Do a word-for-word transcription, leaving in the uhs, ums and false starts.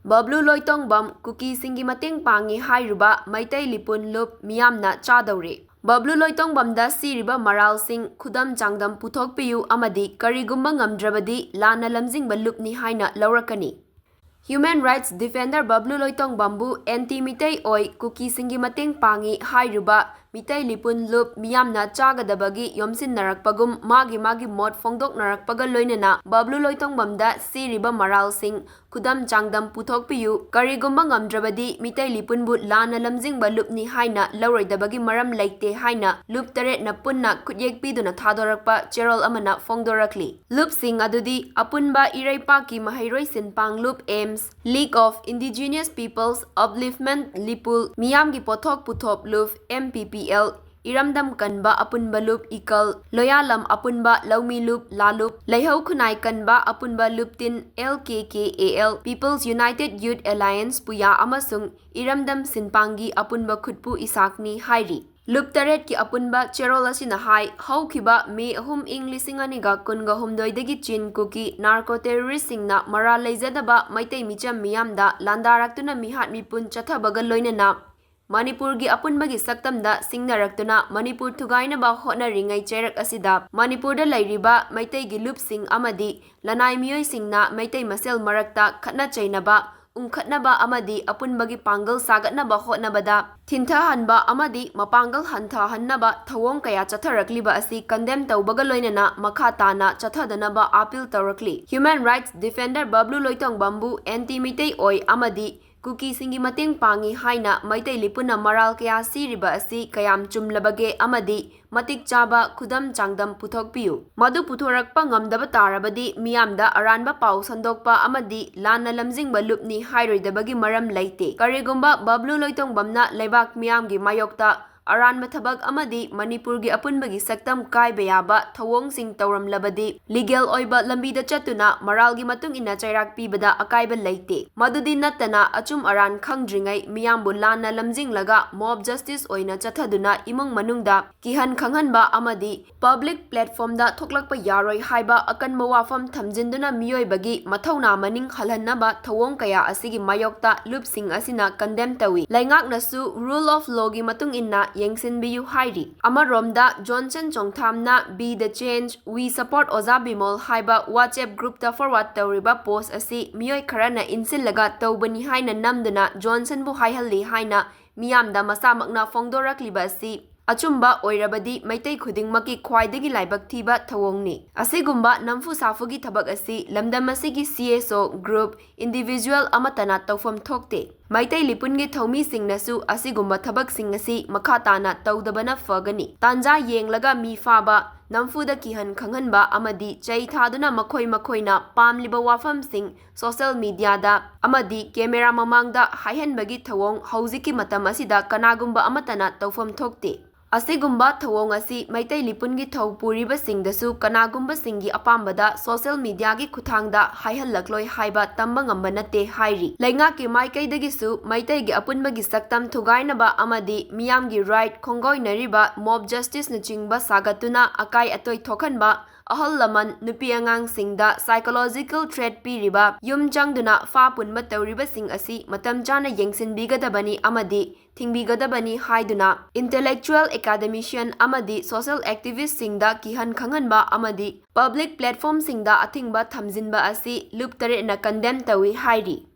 ꯕꯕ꯭ꯂꯨ ꯂꯣꯏꯇꯣꯡꯕꯝ, ꯀꯨꯀꯤꯁꯤꯡꯒꯤ ꯃꯇꯦꯡ ꯄꯥꯡꯉꯤ ꯍꯥꯏꯔꯨꯕ ꯃꯩꯇꯩ ꯂꯤꯄꯨꯟ ꯂꯨꯞ ꯃꯤꯌꯥꯝꯅ ꯆꯥꯗꯧꯔꯦ꯫ ꯕꯕ꯭ꯂꯨ ꯂꯣꯏꯇꯣꯡꯕꯝꯗ ꯁꯤꯔꯤꯕ ꯃꯔꯥꯜꯁꯤꯡ ꯈꯨꯗꯝ ꯆꯥꯡꯗꯝ ꯄꯨꯊꯣꯛꯄꯤꯌꯨ ꯑꯃꯗꯤ ꯀꯔꯤꯒꯨꯝꯕ ꯉꯝꯗ꯭ꯔꯕꯗꯤ ꯂꯥꯟꯅ ꯂꯝꯖꯤꯡꯕ ꯂꯨꯞꯅꯤ ꯍꯥꯏꯅ ꯂꯧꯔꯛꯀꯅꯤ꯫ Human rights defender ꯕꯕ꯭ꯂꯨ ꯂꯣꯏꯇꯣꯡꯕꯝꯕꯨ anti Meitei ꯑꯣꯏ, ꯀꯨꯀꯤꯁꯤꯡꯒꯤ ꯃꯇꯦꯡ ꯄꯥꯡꯉꯤ ꯍꯥꯏꯔꯨꯕ ꯃꯤꯇꯩ ꯂꯤꯄꯨꯟ ꯂꯨꯞ ꯃꯤꯌꯥꯝꯅ ꯆꯥꯒꯗꯕꯒꯤ ꯌꯣꯝꯁꯤꯟꯅꯔꯛꯄꯒꯨꯝ ꯃꯥꯒꯤ ꯃꯥꯒꯤ ꯃꯣꯠ ꯐꯣꯡꯗꯣꯛꯅꯔꯛꯄꯒ ꯂꯣꯏꯅꯅ ꯕꯕ꯭ꯂꯨ ꯂꯣꯏꯇꯣꯡꯕꯝꯗ ꯁꯤꯔꯤꯕ ꯃꯔꯥꯜꯁꯤꯡ ꯈꯨꯗꯝ ꯆꯥꯡꯗꯝ ꯄꯨꯊꯣꯛꯄꯤꯌꯨ, ꯀꯔꯤꯒꯨꯝꯕ ꯉꯝꯗ꯭ꯔꯕꯗꯤ ꯃꯤꯇꯩ ꯂꯤꯄꯨꯟꯕꯨ ꯂꯥꯟꯅ ꯂꯝꯖꯤꯡꯕ ꯂꯨꯞꯅꯤ ꯍꯥꯏꯅ ꯂꯧꯔꯣꯏꯗꯕꯒꯤ ꯃꯔꯝ ꯂꯩꯇꯦ ꯍꯥꯏꯅ ꯂꯨꯞ ꯇꯔꯦꯠꯅ ꯄꯨꯟꯅ ꯈꯨꯠꯌꯦꯛ ꯄꯤꯗꯨꯅ ꯊꯥꯗꯣꯔꯛꯄ ꯆꯦꯔꯣꯜ ꯑꯃꯅ ꯐꯣꯡꯗꯣꯔꯛꯂꯤ꯫ ꯂꯨꯞꯁꯤꯡ ꯑꯗꯨꯗꯤ ꯑꯄꯨꯟꯕ ꯏꯔꯩꯄꯥꯛꯀꯤ ꯃꯍꯩꯔꯣꯏ ꯁꯤꯟꯄꯥꯡ ꯂꯨꯞ AIMS, League of Indigenous Peoples Upliftment ꯂꯤꯄꯨꯜ, ꯃꯤꯌꯥꯝꯒꯤ ꯄꯣꯠꯊꯣꯛ ꯄꯨꯊꯣꯛ ꯂꯨꯞ ꯑꯦꯝ ꯄꯤ ꯄꯤ ꯑꯦꯜ, ꯏꯔꯝꯗꯝ ꯀꯟꯕ ꯑꯄꯨꯟꯕ ꯂꯨꯞ ꯏꯀꯜ, ꯂꯣꯌꯥꯂꯝ ꯑꯄꯨꯟꯕ ꯂꯧꯃꯤ ꯂꯨꯞ ꯂꯥꯂꯨꯞ, ꯂꯩꯍꯧ ꯈꯨꯟꯅꯥꯏ ꯀꯟꯕ ꯑꯄꯨꯟꯕ ꯂꯨꯞ ꯇꯤꯟ L K K A L, People's United Youth Alliance ꯄꯨꯌꯥ ꯑꯃꯁꯨꯡ ꯏꯔꯝꯗꯝ ꯁꯤꯟꯄꯥꯡꯒꯤ ꯑꯄꯨꯟꯕ ꯈꯨꯠꯄꯨ ꯏꯁꯥꯛꯅꯤ ꯍꯥꯏꯔꯤ꯫ ꯂꯨꯞ ꯇꯔꯦꯠꯀꯤ ꯑꯄꯨꯟꯕ ꯆꯦꯔꯣꯜ ꯑꯁꯤꯅ ꯍꯥꯏ, ꯍꯧꯈꯤꯕ ꯃꯦ ꯑꯍꯨꯝ ꯏꯪ ꯂꯤꯁꯤꯡ ꯑꯅꯤꯒ ꯀꯨꯟꯒ ꯍꯨꯝꯗꯣꯏꯗꯒꯤ ꯆꯤꯟ ꯀꯨꯀꯤ ꯅꯥꯔꯀꯣ ꯇꯦꯔꯣꯔꯤꯁꯁꯤꯡꯅ ꯃꯔꯥꯜ ꯂꯩꯖꯗꯕ ꯃꯩꯇꯩ ꯃꯤꯆꯝ ꯃꯤꯌꯥꯝꯗ ꯂꯥꯟꯗꯥꯔꯛꯇꯨꯅ ꯃꯤꯍꯥꯠ ꯃꯤꯄꯨꯟ ꯆꯠꯊꯕꯒ ꯂꯣꯏꯅꯅ ꯃꯅꯤꯄꯨꯔꯒꯤ ꯑꯄꯨꯟꯕꯒꯤ ꯁꯛꯇꯝꯗ ꯁꯤꯡꯅꯔꯛꯇꯨꯅ ꯃꯅꯤꯄꯨꯔ ꯊꯨꯒꯥꯏꯅꯕ ꯍꯣꯠꯅꯔꯤꯉꯩ ꯆꯩꯔꯛ ꯑꯁꯤꯗ ꯃꯅꯤꯄꯨꯔꯗ ꯂꯩꯔꯤꯕ ꯃꯩꯇꯩꯒꯤ ꯂꯨꯞꯁꯤꯡ ꯑꯃꯗꯤ ꯂꯅꯥꯏ ꯃꯤꯑꯣꯏꯁꯤꯡꯅ ꯃꯩꯇꯩ ꯃꯁꯦꯜ ꯃꯔꯛꯇ ꯈꯠꯅ ꯆꯩꯅꯕ ꯎꯪꯈꯠꯅꯕ ꯑꯃꯗꯤ ꯑꯄꯨꯟꯕꯒꯤ ꯄꯥꯡꯒꯜ ꯁꯥꯒꯠꯅꯕ ꯍꯣꯠꯅꯕꯗ ꯊꯤꯟꯊꯍꯟꯕ ꯑꯃꯗꯤ ꯃꯄꯥꯡꯒꯜ ꯍꯟꯊꯍꯟꯅꯕ ꯊꯧꯑꯣꯡ ꯀꯌꯥ ꯆꯠꯊꯔꯛꯂꯤꯕ ꯑꯁꯤ condemn ꯇꯧꯕꯒ ꯂꯣꯏꯅꯅ ꯃꯈꯥ ꯇꯥꯅ ꯆꯠꯊꯗꯅꯕ appeal ꯇꯧꯔꯛꯂꯤ꯫ Human rights defender ꯕꯕ꯭ꯂꯨ ꯂꯣꯏꯇꯣꯡꯕꯝꯕꯨ anti Meitei ꯑꯣꯏ ꯑꯃꯗꯤ ꯀꯨꯀꯤꯁꯤꯡꯒꯤ ꯃꯇꯦꯡ ꯄꯥꯡꯉꯤ ꯍꯥꯏꯅ ꯃꯩꯇꯩ ꯂꯤꯄꯨꯟꯅ ꯃꯔꯥꯜ ꯀꯌꯥ ꯁꯤꯔꯤꯕ ꯑꯁꯤ ꯀꯌꯥꯝ ꯆꯨꯝꯂꯕꯒꯦ ꯑꯃꯗꯤ ꯃꯇꯤꯛ ꯆꯥꯕ ꯈꯨꯗꯝ ꯆꯥꯡꯗꯝ ꯄꯨꯊꯣꯛꯄꯤꯌꯨ꯫ ꯃꯗꯨ ꯄꯨꯊꯣꯔꯛꯄ ꯉꯝꯗꯕ ꯇꯥꯔꯕꯗꯤ ꯃꯤꯌꯥꯝꯗ ꯑꯔꯥꯟꯕ ꯄꯥꯎ ꯁꯟꯗꯣꯛꯄ ꯑꯃꯗꯤ ꯂꯥꯟꯅ ꯂꯝꯖꯤꯡꯕ ꯂꯨꯞꯅꯤ ꯍꯥꯏꯔꯣꯏꯗꯕꯒꯤ ꯃꯔꯝ ꯂꯩꯇꯦ꯫ ꯀꯔꯤꯒꯨꯝꯕ ꯕꯕ꯭ꯂꯨ ꯂꯣꯏꯇꯣꯡꯕꯝꯅ ꯂꯩꯕꯥꯛ ꯃꯤꯌꯥꯝꯒꯤ ꯃꯥꯌꯣꯛꯇ ꯑꯔꯥꯟꯕ ꯊꯕꯛ ꯑꯃꯗꯤ ꯃꯅꯤꯄꯨꯔꯒꯤ ꯑꯄꯨꯟꯕꯒꯤ ꯁꯛꯇꯝ ꯀꯥꯏꯕ ꯌꯥꯕ ꯊꯧꯑꯣꯡꯁꯤꯡ ꯇꯧꯔꯝꯂꯕꯗꯤ legal ꯑꯣꯏꯕ ꯂꯝꯕꯤꯗ ꯆꯠꯇꯨꯅ ꯃꯔꯥꯜꯒꯤ ꯃꯇꯨꯡ ꯏꯟꯅ ꯆꯩꯔꯥꯛ ꯄꯤꯕꯗ ꯑꯀꯥꯏꯕ ꯂꯩꯇꯦ꯫ ꯃꯗꯨꯗꯤ ꯅꯠꯇꯅ ꯑꯆꯨꯝ ꯑꯔꯥꯟ ꯈꯪꯗ꯭ꯔꯤꯉꯩ ꯃꯤꯌꯥꯝꯕꯨ ꯂꯥꯟꯅ ꯂꯝꯖꯤꯡꯂꯒ mob justice ꯑꯣꯏꯅ ꯆꯠꯊꯗꯨꯅ ꯏꯃꯨꯡ ꯃꯅꯨꯡꯗ ꯀꯤꯍꯟ ꯈꯪꯍꯟꯕ ꯑꯃꯗꯤ public platformꯗ ꯊꯣꯛꯂꯛꯄ ꯌꯥꯔꯣꯏ ꯍꯥꯏꯕ ꯑꯀꯟꯕ ꯋꯥꯐꯝ ꯊꯝꯖꯤꯟꯗꯨꯅ ꯃꯤꯑꯣꯏꯕꯒꯤ ꯃꯊꯧꯅꯥ ꯃꯅꯤꯡ ꯍꯜꯍꯟꯅꯕ ꯊꯧꯑꯣꯡ ꯀꯌꯥ ꯑꯁꯤꯒꯤ ꯃꯥꯌꯣꯛꯇ ꯂꯨꯞꯁꯤꯡ ꯑꯁꯤꯅ condemn ꯇꯧꯏ꯫ ꯂꯩꯉꯥꯛꯅꯁꯨ rule of lawꯒꯤ ꯃꯇꯨꯡ ꯏꯟꯅ ꯌꯦꯡꯁꯤꯟꯕꯤꯌꯨ ꯍꯥꯏꯔꯤ꯫ ꯑꯃꯔꯣꯝꯗ Johnson ꯆꯣꯡꯊꯥꯝꯅ Be the Change, We Support ꯑꯣꯖꯥ ꯕꯤꯃꯣꯜ ꯍꯥꯏꯕ WhatsApp groupꯇ forward ꯇꯧꯔꯤꯕ post ꯑꯁꯤ ꯃꯤꯑꯣꯏ ꯈꯔꯅ ꯏꯟꯁꯤꯜꯂꯒ ꯇꯧꯕꯅꯤ ꯍꯥꯏꯅ ꯅꯝꯗꯨꯅ ꯖꯣꯟꯁꯟꯕꯨ ꯍꯥꯏꯍꯜꯂꯤ ꯍꯥꯏꯅ ꯃꯤꯌꯥꯝꯗ ꯃꯁꯥꯃꯛꯅ ꯐꯣꯡꯗꯣꯔꯛꯂꯤꯕ ꯑꯁꯤ ꯑꯆꯨꯝꯕ ꯑꯣꯏꯔꯕꯗꯤ ꯃꯩꯇꯩ ꯈꯨꯗꯤꯡꯃꯛꯀꯤ ꯈ꯭ꯋꯥꯏꯗꯒꯤ ꯂꯥꯏꯕꯛ ꯊꯤꯕ ꯊꯧꯑꯣꯡꯅꯤ꯫ ꯑꯁꯤꯒꯨꯝꯕ ꯅꯝꯐꯨ ꯁꯥꯐꯨꯒꯤ ꯊꯕꯛ ꯑꯁꯤ ꯂꯝꯗꯝ ꯑꯁꯤꯒꯤ CSO group, individual ꯑꯃꯠꯇꯅ ꯇꯧꯐꯝ ꯊꯣꯛꯇꯦ꯫ ꯃꯩꯇꯩ ꯂꯤꯄꯨꯟꯒꯤ ꯊꯧꯃꯤꯁꯤꯡꯅꯁꯨ ꯑꯁꯤꯒꯨꯝꯕ ꯊꯕꯛꯁꯤꯡ ꯑꯁꯤ ꯃꯈꯥ ꯇꯥꯅ ꯇꯧꯗꯕꯅ ꯐꯒꯅꯤ꯫ ꯇꯥꯟꯖꯥ ꯌꯦꯡꯂꯒ ꯃꯤ ꯐꯥꯕ, ꯅꯝꯐꯨꯗ ꯀꯤꯍꯟ ꯈꯪꯍꯟꯕ ꯑꯃꯗꯤ ꯆꯩ ꯊꯥꯗꯨꯅ ꯃꯈꯣꯏ ꯃꯈꯣꯏꯅ ꯄꯥꯝꯂꯤꯕ ꯋꯥꯐꯝꯁꯤꯡ social mediaꯗ ꯑꯃꯗꯤ camera ꯃꯃꯥꯡꯗ ꯍꯥꯏꯍꯟꯕꯒꯤ ꯊꯧꯑꯣꯡ ꯍꯧꯖꯤꯛꯀꯤ ꯃꯇꯝ ꯑꯁꯤꯗ ꯀꯅꯥꯒꯨꯝꯕ ꯑꯃꯠꯇꯅ ꯇꯧꯐꯝ ꯊꯣꯛꯇꯦ꯫ ꯑꯁꯤꯒꯨꯝꯕ ꯊꯧꯑꯣꯡ ꯑꯁꯤ ꯃꯩꯇꯩ ꯂꯤꯄꯨꯟꯒꯤ ꯊꯧ ꯄꯨꯔꯤꯕꯁꯤꯡꯗꯁꯨ ꯀꯅꯥꯒꯨꯝꯕꯁꯤꯡꯒꯤ ꯑꯄꯥꯝꯕꯗ social mediaꯒꯤ ꯈꯨꯠꯊꯥꯡꯗ ꯍꯥꯏꯍꯜꯂꯛꯂꯣꯏ ꯍꯥꯏꯕ ꯇꯝꯕ ꯉꯝꯕ ꯅꯠꯇꯦ ꯍꯥꯏꯔꯤ꯫ ꯂꯩꯉꯥꯛꯀꯤ ꯃꯥꯏꯀꯩꯗꯒꯤꯁꯨ ꯃꯩꯇꯩꯒꯤ ꯑꯄꯨꯟꯕꯒꯤ ꯁꯛꯇꯝ ꯊꯨꯒꯥꯏꯅꯕ ꯑꯃꯗꯤ ꯃꯤꯌꯥꯝꯒꯤ right ꯈꯣꯡꯒꯣꯏꯅꯔꯤꯕ mob justiceꯅꯆꯤꯡꯕ ꯁꯥꯒꯠꯇꯨꯅ ꯑꯀꯥꯏ ꯑꯇꯣꯏ ꯊꯣꯛꯍꯟꯕ, ꯑꯍꯜ ꯂꯃꯟ, ꯅꯨꯄꯤ ꯑꯉꯥꯡꯁꯤꯡꯗ psychological threat ꯄꯤꯔꯤꯕ, ꯌꯨꯝ ꯆꯪꯗꯨꯅ ꯐꯥ ꯄꯨꯟꯕ ꯇꯧꯔꯤꯕꯁꯤꯡ ꯑꯁꯤ ꯃꯇꯝ ꯆꯥꯅ ꯌꯦꯡꯁꯤꯟꯕꯤꯒꯗꯕꯅꯤ ꯑꯃꯗꯤ ꯊꯤꯡꯕꯤꯒꯗꯕꯅꯤ ꯍꯥꯏꯗꯨꯅ intellectual, academician ꯑꯃꯗꯤ social activistꯁꯤꯡꯗ ꯀꯤꯍꯟ ꯈꯪꯍꯟꯕ ꯑꯃꯗꯤ public platformꯁꯤꯡꯗ ꯑꯊꯤꯡꯕ ꯊꯝꯖꯤꯟꯕ ꯑꯁꯤ ꯂꯨꯞ ꯇꯔꯦꯠꯅ condemn ꯇꯧꯏ ꯍꯥꯏꯔꯤ꯫